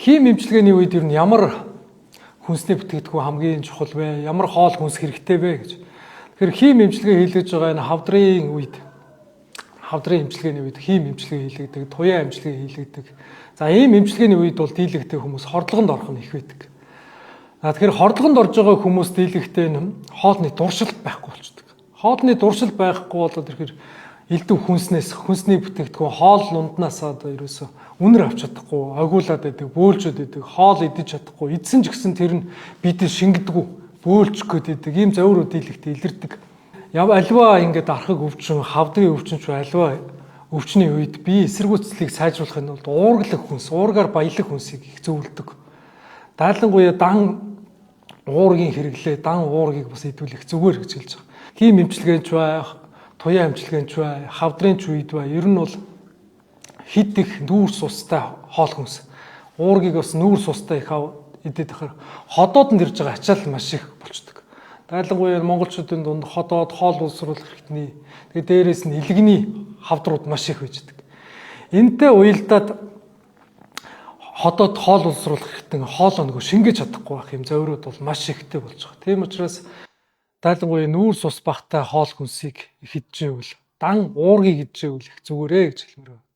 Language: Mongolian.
Хийм эмчилгээний үед ер нь ямар хүнсний бүтээгдэхүүн хамгийн чухал вэ? Ямар хоол хүнс хэрэгтэй вэ гэж. Тэгэхээр хийм эмчилгээ хийлгэж байгаа энэ хавдрын үед, хавдрын эмчилгээний үед хийм эмчилгээ хийлгэдэг, туяа эмчилгээ хийлгэдэг. За, ийм эмчилгээний үед бол дийлэгтэй хүмүүс хордлогонд орох нь их байдаг. За, тэгэхээр хордлогонд орж байгаа хүмүүс дийлэгтэй нь хоолны дуршил байхгүй болчдөг. Хоолны дуршил байхгүй болоод ирэхээр элдв хүнснээс, хүнсний бүтээгдэхүүн, хоол унднаас одоо ерөөсө үнэр авч чадахгүй, агуулад байдаг, бөөлжөөд байдаг, хоол идэж чадахгүй, идсэн ч гэсэн тэр нь бидэд шингэдэггүй, бөөлжих гээд байдаг. Ийм зовир дийлэгтэй илэрдэг. Яв альва ингээд архаг өвчин, хавдрын өвчин ч альва өвчний үед бие эсэргүүцлийг сайжруулахын тулд уургалах хүнс, уургаар баялаг хүнсийг их зөвлөдөг. Дайлангуяа дан уургийн хэрэглээ, дан уургийг бас идвэл их зүгээр гэж хэлж байгаа. Хийм эмчилгээч бай, туяа эмчилгээч бай, хавдрын ч үед бай. Ер нь бол хит их нүүрс устай хоол хүнс. Уургийг бас нүүрс устай их идээд байхаар ходоод нь ирж байгаа ачаал маш их болчдөг. Дайлангуяа монголчуудын дунд ходоод, хоол боловсруулах хэрэгтний, тэгээ дээрээс нь илгэний хавдрууд маш их байждаг. Энтэй уялдаад ходоод, хоол боловсруулах хэрэгтэн хоолоо нөгөө шингээж чадахгүй байх юм зовирууд бол маш ихтэй болж байгаа. Тийм учраас дайлангуяа нүүрс ус багтай хоол хүнсийг их идчихвэл, дан уургийг идчихвэл их зүгээрээ гэж хэлмээр байна.